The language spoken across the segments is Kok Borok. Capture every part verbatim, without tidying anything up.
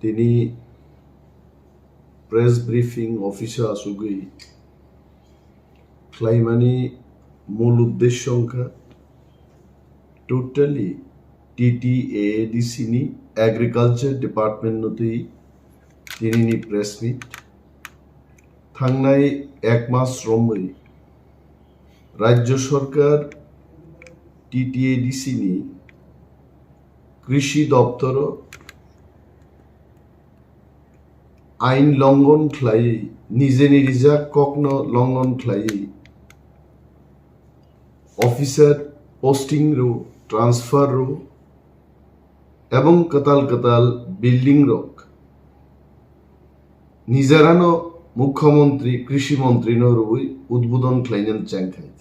Tini press briefing office o asugwi khlaimani mul uddesyo wngkha totally T T A A D C ni agriculture department no twi tinini press meet. Thangnai ek mas romwi Rajya Sarkar T T A D C ni Krishi Doptoro ain longon khlaiwi, nijeni rijak kokno longon khlaiwi, officer posting rw, transfer rw, ebong kwtal kwtal building rok nijarano mukhyamantri, krishi mantri no rwwi udbodon khlainani chengkhai.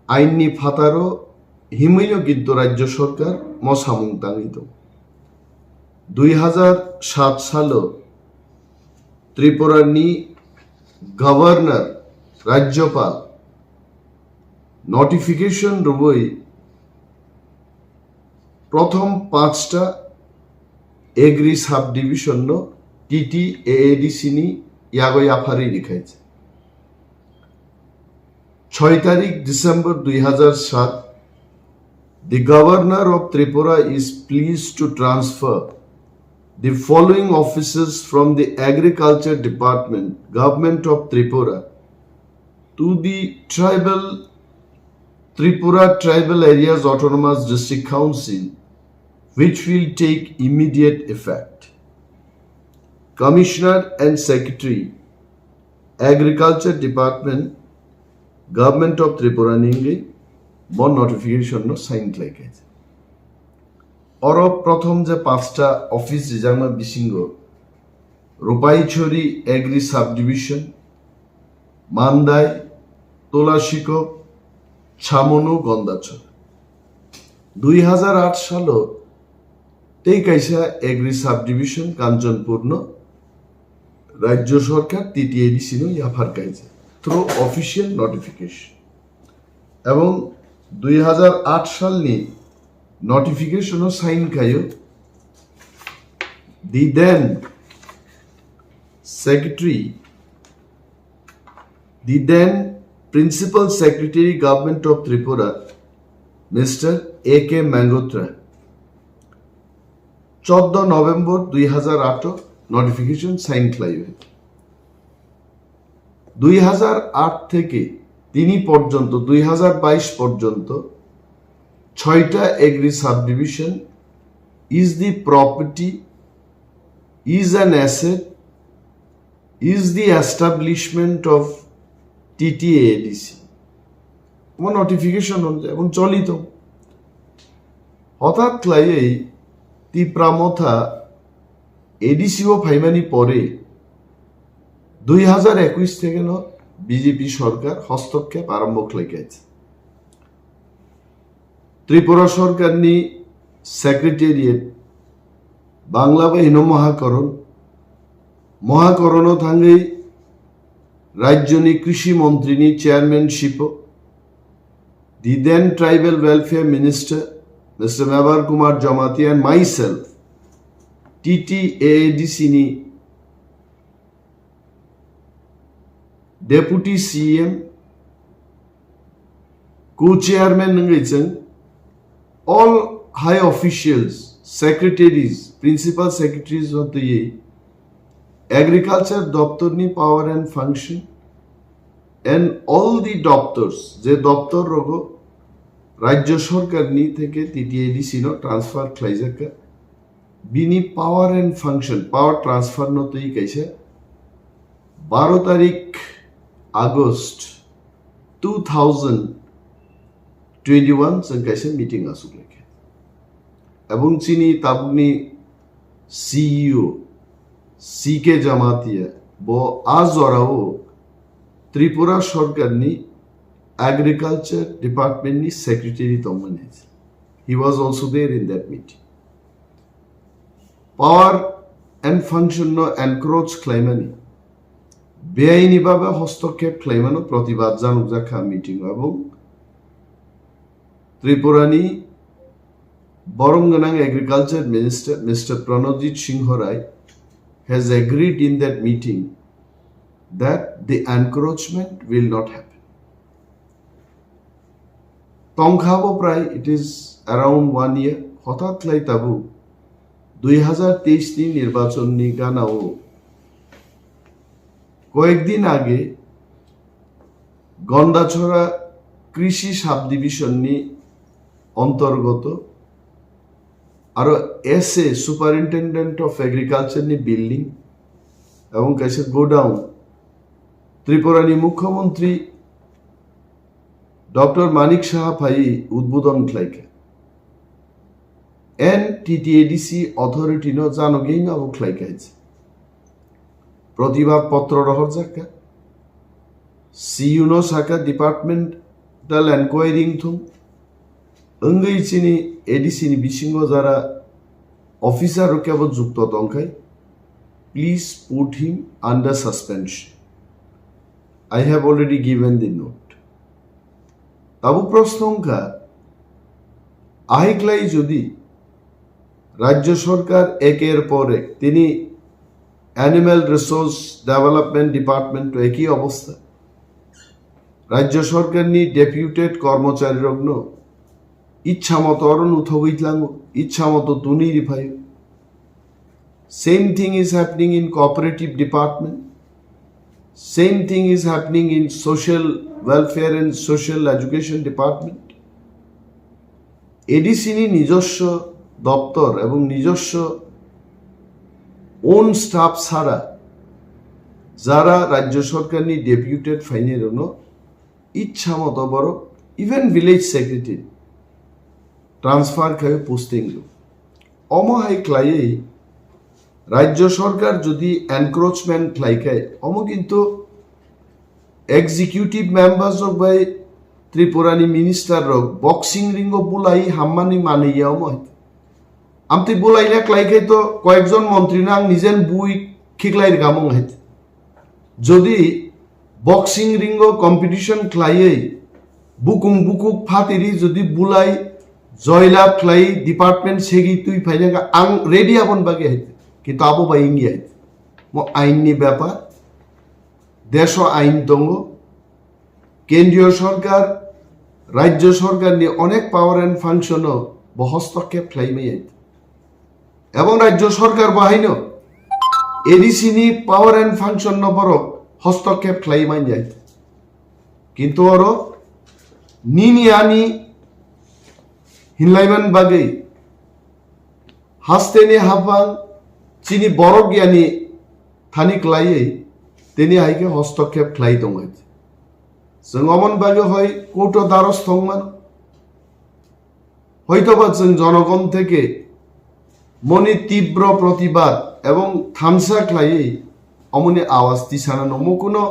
Ainni phataro himwino kintu Rajya Sarkar mo samung tangwi tongo. Dui hazar sat salo Tripura ni Governor, Rajyapal notification rwwi prothom panchta agri subdivision no T T A A D C ni yago yapharwi rikhaijak. Choi tarik December dui hazar sat, the Governor of Tripura is pleased to transfer the following offices from the Agriculture Department, Government of Tripura, to the tribal Tripura Tribal Areas Autonomous District Council, which will take immediate effect. Commissioner and Secretary, Agriculture Department, Government of Tripura ni wngwi bo notification no sign khlai kha. Oro prothom je panchta office rijakma bisingo Rupaichori Agri Subdivision, Mandai, Tulashikok, Chamunu, Gondachor. Dui hazar aat salo tei kaisa Agri Subdivision Kanchanpur no Rajya Sarkar T T A D C no yaphar kaijak through official notification. Ebong dui hazar aat salni notification o sign khaio the then secretary, the then Principal Secretary, Government of Tripura, Mister A K Mangotra. Choddo November dui hazar aat notification sign khlaio. Dui hazar aat theke tini porjonto, dui hazar bais porjonto, chhoita agri subdivision is the property, is an asset, is the establishment of T T A A D C. Omo notification on ebong choli tong. Hothat khlaiwi Tipra Motha A D C o phaimani pore dui hazar ekush theke no B J P sorkar hostokkep arombo khlai kha. Tripura sorkarni secretariat, Bangla bai hino Mohakaron, Mohakarono thangwi rajyoni krishi montrini chairmanship o the then tribal welfare minister Mister Mebar Kumar Jamatia and myself, T T A A D C ni Deputy C M, Co-chairman wngwi chwng all high officials, secretaries, principal secretaries no twiwi agriculture doptorni power and function and all the doptors, je doptor rogo Rajya Sorkarni theke T T A D C no transfer khlaijak kha, bini power and function, power transfer no twi kaisa baro tarik August two thousand twenty-one chwng kaisa meeting asuk lai kha. Ebong chini tabukni C E O C K Jamatia bo a jorao Tripura sorkarni agriculture department ni secretary tongmani. He was also there in that meeting. Power and function no encroach khlaimani, beaini babe hostokkep khlaimano protibad janukjak kha meeting o, ebong Tripurani Borom gwnang Agriculture Minister Mister Pranojit Singh Rai has agreed in that meeting that the encroachment will not happen. Tongkha bo prai, it is around one year, hothat khlai tabuk dui hazar teis ni nirbachon ni gana o koyek din age Gondachora Krishi Subdivision ni ontorgoto aro S A, Superintendent of Agriculture ni building ebong kaisa godown Tripura ni Mukhyamantri Doctor Manik Saha phai udbodon khlaikha. And T T A D C authority no jano geng abo khlaikha. Protibad potro rohorjakha. C U no sakha departmental enquiry wngthung. Wngwi chini A D C ni bisingo jara officer rok kebo jukto tongkhai, please put him under suspension. I have already given the note. Tabuk proshno wngkha, ahai khlai jodi Rajya Sarkar eker por ek tini Animal Resource Development Department to ekhi obostha. Rajya Sarkar ni deputed kormochari rokno ichha moto oro nuthogwi tlango, ichha moto tunwi riphaio. Same thing is happening in cooperative department. Same thing is happening in social welfare and social education department. A D C ni নিজস্ব দপ্তর এবং নিজস্ব own staff ছাড়া যারা রাজ্য সরকারনি deputed final হনো ইচ্ছা মতো বড়, even village secretary transfer খাই posting. Omo hai khlaiwi rajya sarkar jodi encroachment khlai khai, omo kintu executive members rok bai Tripura ni minister rok boxing ring o bulai hammani manwi ya omo hai. Amtwi bulaina khlai khai to koyekjon montri no ang nijen bui khiklai rwkha mung hai. Jodi boxing ring o competition khlaiwi bukung bukuk phatiri jodi bulai joylab khlai department segi twi phaina ang ready abon bagwi hai. Kintu abo bai wngya hai. Mo ain ni bepar. Desho ain tongo. Kendriyo sorkar, rajyo sorkar ni onek power and function o bo hostokkhep khlai maya. Ebong rajyo sorkar bo haino A D C ni power and function no borok hostokkhep khlai manya. Kintu oro nini ani hinlaiman bagwi hasteni hapang chini borok yani thani khlaiwi tini hai khe hostokkhep khlai tongo. Chwng omon bagwi hoi court o daros thongman. Hoitoba chwng jonogon theke moni tibro protibad ebong thansa khlaiwi omoni awas tisana no mukuno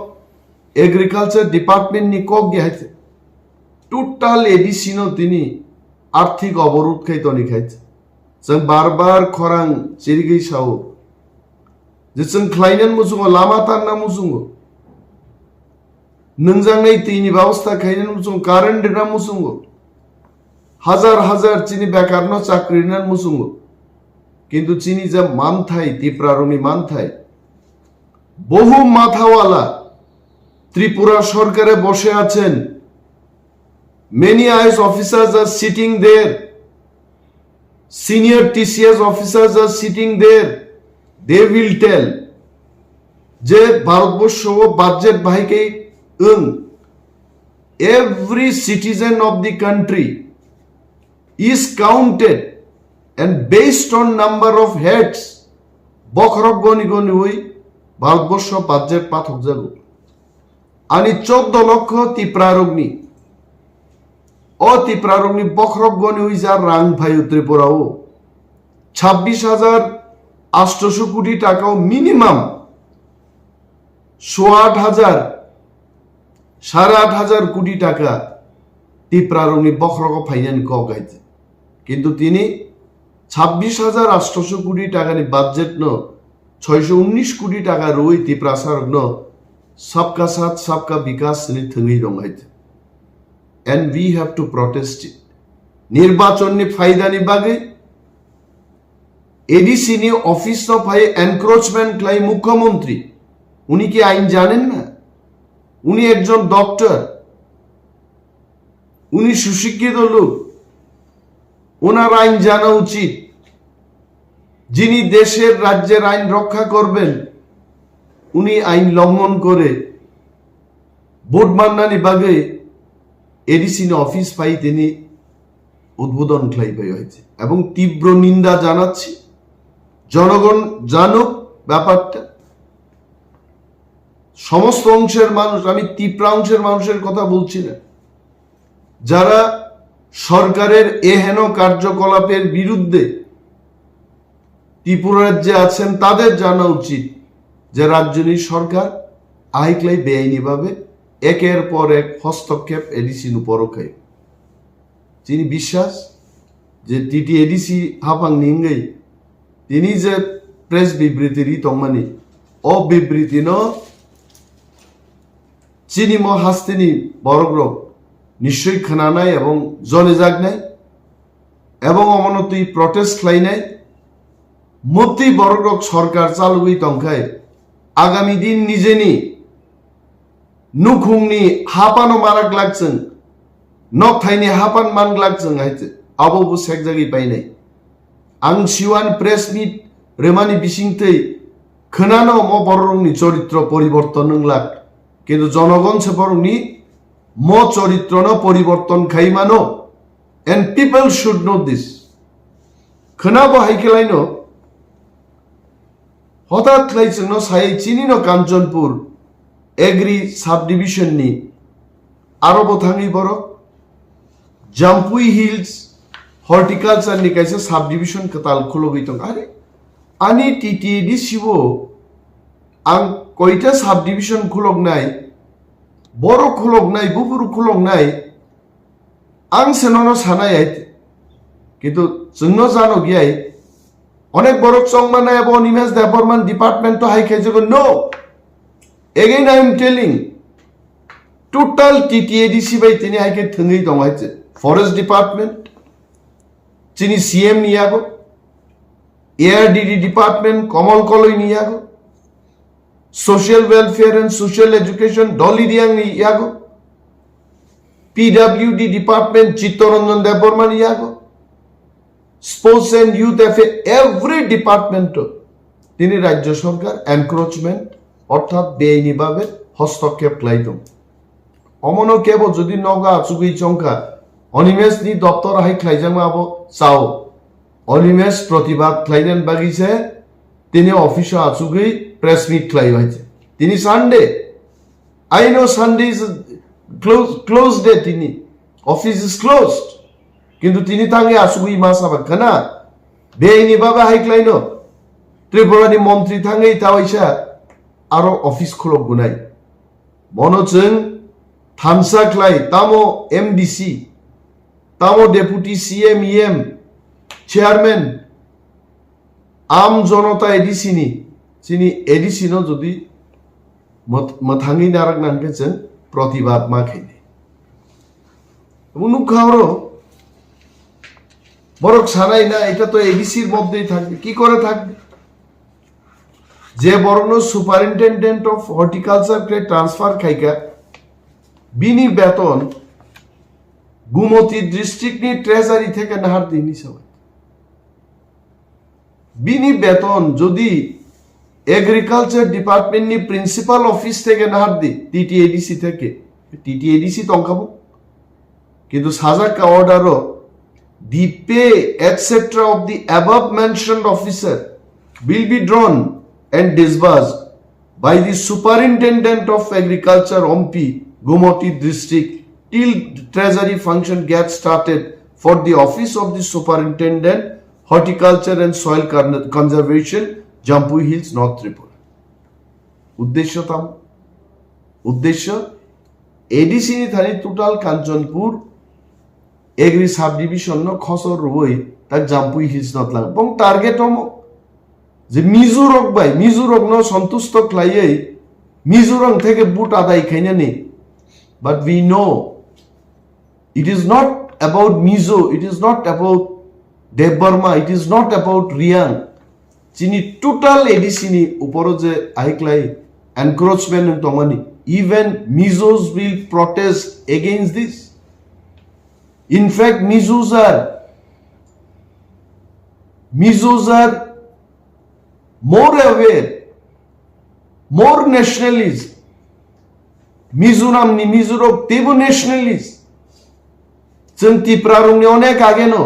agriculture department ni kok ge hai total A D C no tini arthik oborud khai toni khai. Chwng bar bar khorang chirigwi sao je chwng khlainan muchungo, lama tanna muchungo, nwngjaknai twini babostha khainani muchungo, current rwna muchungo, hajar hajar chini bekarno chakri rwna muchungo. Kintu chini je manthai, Tiprarokni manthai, বহু মাথাওয়ালা ত্রিপুরা সরকারে বসে আছেন। Many I A S officers are sitting there. Senior T C S officers are sitting there. They will tell je Bharatvarsha ও budget বাহিকে wng, every citizen of the country is counted and based on number of heads, bokhorok goni goni oi Bharatvarsha budget pathok jago. Ani choddo lokho Tiprarokni, o Tiprarokni bokhorok goni oi ja rang phaio Tripura o, ছাব্বিশ হাজার আটশো কোটি টাকা o minimum সোয়া আট হাজার, সাড়ে আট হাজার কোটি টাকা Tiprarokni bokhorogo phainani kok hai. Kintu tini ছাব্বিশ হাজার আটশো কোটি টাকাni budget no ছয়শো উনিশ কোটি টাকা rwi Tiprasarokno Sabka Saath Sabka Vikas ni thwngwi rong hai. And we have to protest it. Nirbachon ni phaida ni bagwi A D C ni office no phai encroachment khlai mukhyamantri. Uni ki ain janen na? Uni ekjon doctor. Uni sushikkhito lok. Onar ain jana uchit. Jini desher rajyer ain rokkha korben, uni ain longhon kore vote mannani bagwi A D C ni office phai tini উদ্বোধন khlai bai hoiche. এবং তীব্র নিন্দা জানাচ্ছি। জনগণ জানুক ব্যাপারটা। সমস্ত অংশের মানুষ, আমি তিপ্রা অংশের মানুষের কথা বলছি না, যারা সরকারের এহেন কার্যকলাপের বিরুদ্ধে ত্রিপুরা রাজ্যে আছেন, তাদের জানা উচিত যে রাজ্যনি সরকার আইক্লাই বেআইনিভাবে একের পর এক হস্তক্ষেপ এডিসি উপরও খায়। Chini biswas je T T A D C haphang ni wngwi tini je press bibriti ri tongmani, o bibriti no chini mo hasteni borok rok nischoi khwnanai ebong jonijaknai ebong omono twi protest khlainai. Motwi borok rok sorkar chalogwi tongkhai agami din nijeni nukhungni hapano marak glak chwng, nokthaini hapan man glak chwng hai chwng, abo bo sekjagwi painai. Ang siwan press meet remani bisingtwi khwnano mo bororokni choritro poriborton wng glak, kintu jonogon se borokni mo choritrono poriborton khai mano, and people should know this. Khwnabo hai khe laino Hothat khlai chwngno sai chini no Kanchanpur Agri Subdivision ni aro bo thangwi borok Jampui Hills Horticulture ni kaisa subdivision kwtal khulogwi tong. Are, ani T T A D C o ang koita subdivision khuloknai, borok khuloknai, buburu khuloknai, ang se nono sanai ai, kintu chwngno jano giyai. Onek borok chongma nai abo Animesh Debbarman department to hai khe jago. No. Again I am telling, total T T A D C bai tini hai khe thwngwi tong hai che. Forest department, chini C M ni yago, A R D D department, Kamal Koloi ni yago, Social Welfare and Social Education, Dolly Riang ni yago, P W D department, Chittaranjan Debbarma ni yago, Sports and Youth Affair, every department o tini rajya sarkar encroachment orthat beaini bhabe hostokkhep khlai tong. Omono kebo jodi nogo achugwi chongkha, Animesh ni doptor hai khlaijakma abo chao. Animesh protibad khlainani bagwi se tini office o achugwi press meet khlai hai se. Tini Sunday, I know Sunday is close, close day tini. Office is closed. Kintu tini tangwi asugwi ma saba khana. Beaini baba hai khlaino. Tripura ni montri thangwi tawaisa aro office khulok gunai. Bono chwng thansa khlai tamo M D C, tamo deputy C M, E M, chairman, Am Janata A D C ni, chini A D C no jodi mwt-, mwthangwi narak nang khe chwng protibad ma khainai. Omo nukha oro borok sanai na, eta to A D C r moddhei thakbe, ki kore thakbe? Je borokno Superintendent of Horticulture khe transfer khaikha, bini beton Gumoti district ni treasury theke nahar di hinwi sabai. Bini beton jodi Agriculture Department ni Principal Office theke nahar di, T T A D C theke, T T A D C tongkha bo. Kintu sajak ka order o, the pay, et cetera of the above mentioned officer will be drawn and disbursed by the Superintendent of Agriculture, Ompi, Gumoti District, till treasury function gets started for the Office of the Superintendent, Horticulture and Soil Con-, Conservation, Jampui Hills, North Tripura. Uddesho tam? Uddesho A D C ni thani total Kanchanpur Agri Subdivision no khosor rwui tak Jampui Hills no tlang. Bong target omo je Mizo rok bai, Mizo rok no santusto khlaiwi Mizo rok theke vote adai khainani. But we know it is not about Mizo, it is not about Debbarma, it is not about Riang. Chini total A D C ni uporo je ahiklai encroachment wng tongmani, even Mizos will protest against this. In fact, Mizos are, Mizos are more aware, more nationalist. Mizoram ni Mizorok teibo nationalist. Chwng Tiprarokni onek ageno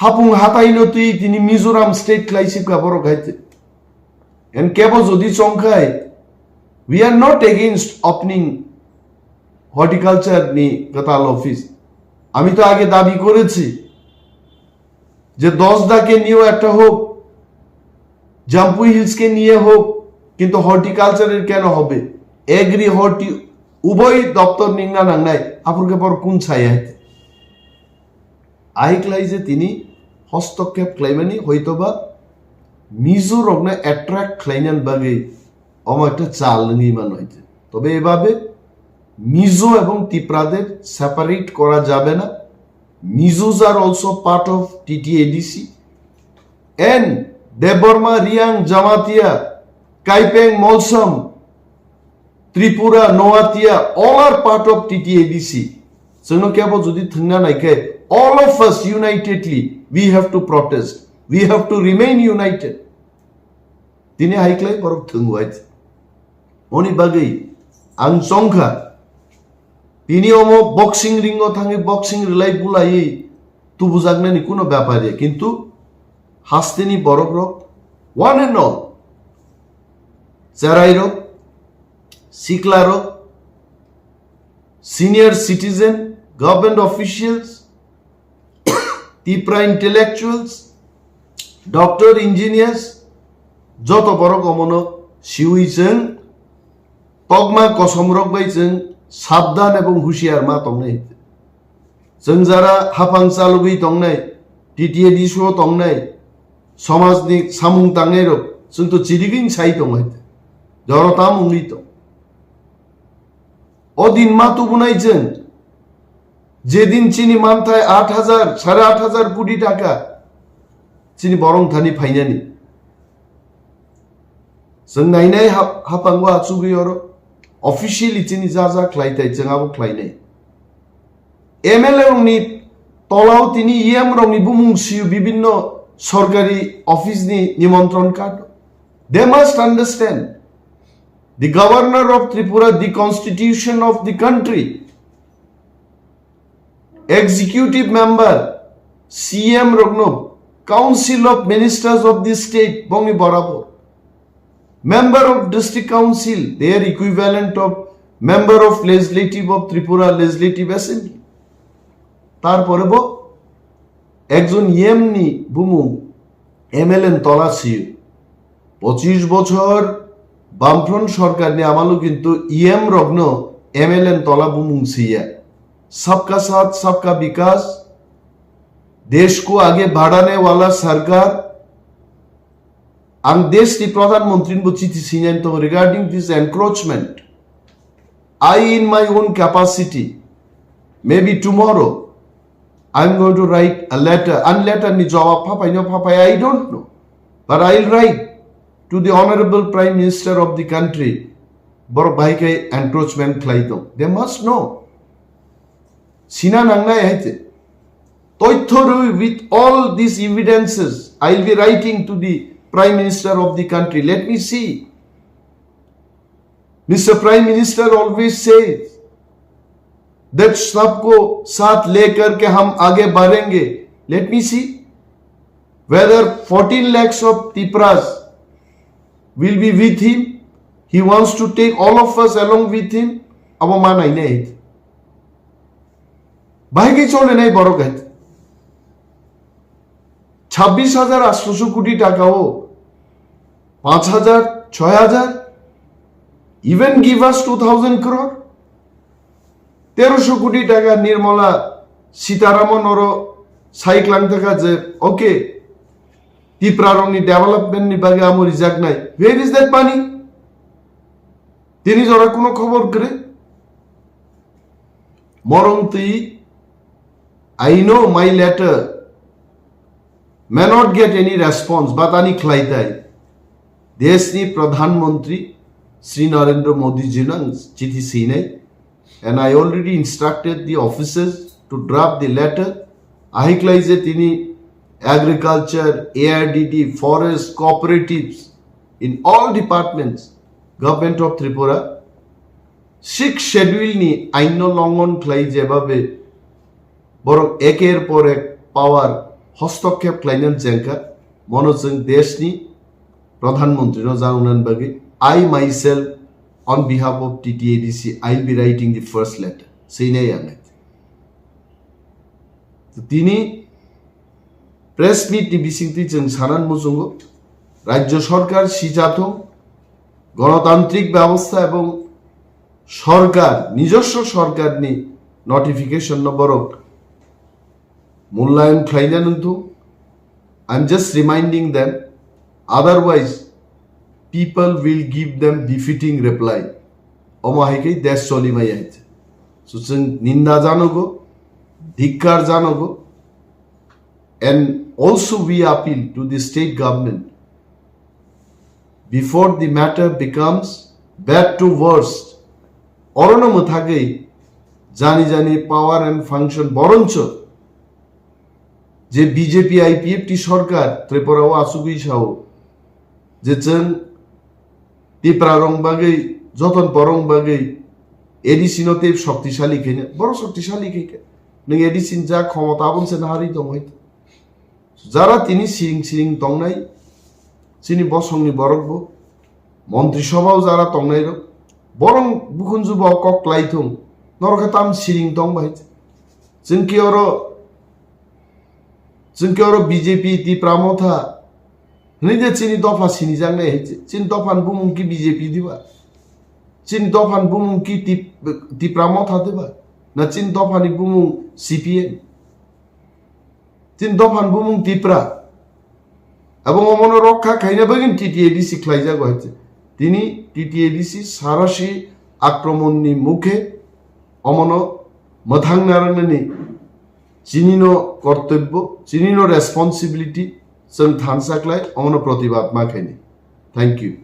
hapung hataino twi tini Mizoram state khlaisipka borok hai. En kebo jodi chongkhai, we are not against opening horticulture ni kwtal office. আমি তো আগে দাবি করেছি যে দশ দাকে নিয়েও একটা হোক, জাম্পুই হিলসকে নিয়ে হোক, কিন্তু হর্টিকালচারের কেন হবে? এগ্রি হর্টি উভয় দপ্তর নিংনা নাংনাই, আপুরকে পর কোন ছায়া? Aiklai je tini hostokkep khlaimani hoitoba Mizo rokno attract khlainani bagwi omo ekta chal wngwi mano hwnkhe. তবে এভাবে মিজো এবং তিপ্রাদের সেপারেট করা যাবে না। Mizos are also part of T T A D C. And Debbarma, Riang, Jamatia, Kaipeng, Molsom, Tripura, Noatia, all are part of T T A D C. Chwngno kebo jodi thwngna naikhe, all of us unitedly, we have to protest. We have to remain united. Tini haiklai borok thwngwai. Oni bagwi ang chongkha. Tini omo boxing ringo thangwi boxing rwlai bulaiwi tubujaknani kuno bepar ya. Kintu hasteni borok rok, one and all, cherai rok, sikla rok, senior citizen, government officials, Tipra intellectuals, doctor, engineers, joto borok omono siwi chwng tokma kosom rok bai chwng sabdan ebong husiar ma tongnai. Chwng jara hapang chalugwi tongnai, T T A D C o tongnai, somajni samung tangnai rok chwng to chirigwing sai tongo hai. Joro tam wngwi tong. O din ma tubunai chwng, je din chini manthai aat hajar, sare aat hajar koti taka chini borong thani phainani. Chwng nainai hap-, hapango achugwi oro officially chini ja ja khlai tai chwng abo khlainai. M L A rokni tolao tini E M rokni bumung siyo bibinno sorkari office ni nimontron card. They must understand the governor of Tripura, the constitution of the country, executive member, C M rokno, council of ministers of the state, bongni borabo. Member of district council, their equivalent of member of legislative of Tripura Legislative Assembly. তারপরে বো একজন E M ni bumung M L A ni tola siyo. পঁচিশ বছর বামফ্রন্ট সরকারনি আমালো কিন্তু E M rokno M L A ni tola bumung siya. सबका साथ सबका विकास, देश को आगे बढ़ाने वाला सरकार, Ang deshni Pradhan Mantri bo chithi sinai tongo regarding this encroachment. I, in my own capacity, maybe tomorrow, I'm going to write a letter. Ani letter ni jawab phapai no phapai, I don't know. But I'll write to the Honorable Prime Minister of the country. Borok bahai khe encroachment khlai tong. They must know. Sina nangnai hai te. Toitho rwi, with all these evidences, I will be writing to the Prime Minister of the country. Let me see. Mister Prime Minister always says that सबको साथ लेकर के हम आगे बढ़ेंगे. Let me see whether fourteen lakhs of Tipras will be with him. He wants to take all of us along with him. Abo ma nainai. Bahai khe cholenai borok hai. ছাব্বিশ হাজার আটশোশো কোটি টাকাও পাঁচ হাজার, ছয় হাজার, even give us two thousand crore. তেরোশো কোটি টাকা নির্মলা সীতারামন ওরো সাইক্লাং থাকা যে, ওকে, তিপ্রারংনি ডেভেলপমেন্ট নি বাগে আমো রিজাক নাই. Where is that money? Tini jora kuno khobor kwrwi. Morong twi I know my letter may not get any response, but ani khlaitai deshni Pradhan Mantri Sri Narendra Modi jinang chithi sinai, and I already instructed the officers to draft the letter. Ahiklai je tini agriculture, A R D D, forest, cooperatives, in all departments, Government of Tripura, Sixth Schedule ni ain no longon khlai jebabe borok eker por ek power hostokkep khlainani jengkha, mono chwng deshni Pradhan Mantri no janani bagwi I myself on behalf of T T A D C I will be writing the first letter. Seinai ang. Tini press meet ni bisingtwi chwng sanan muchungo, Rajya Sarkar sijathung, Ganatantrik Byabostha ebong Sarkar, nijoswo sarkarni notification no borok mullayon khlaina nungthung. I'm just reminding them, otherwise people will give them befitting reply. Omo hai khe desh choli maya hai. So chwng ninda janogo, dhikkar janogo, and also we appeal to the state government before the matter becomes bad to worst. Orono mwthagwi jani jani power and function boroncho je B J P I P F T sarkar Tripura o asugwi sao je chwng Tipra rong bagwi, joton porong bagwi A D C no tei shoktisali khaina, borok shoktisali khaikha. Nwng A D C ni ja khomota aboni se naharwi tong hai. Jara tini siring siring tongnai, chini bosongni borok bo, montri sobha o jara tongnai rok, borok bukhunju bo kok klai thung, norok khe tam siring tong bai. Chwng khe oro, chwng khe oro B J P Tipra Motha, hwnwi de chini dopha sinijaknai hai, chini dophani bumung khe B J P diba? Chini dophani bumung khe Tip-, Tipra Motha diba? Na chini dophani bumung C P M? Chini dophani bumung Tipra. Abo omono rokha khaina bagwi T T A D C khlaijago hai. Tini T T A D C sarasi akromonni mukhe omono mwthang narwknani chinino kortobbo, chinino responsibility, chwng thansa khlai omono protibad ma khaini. Thank you.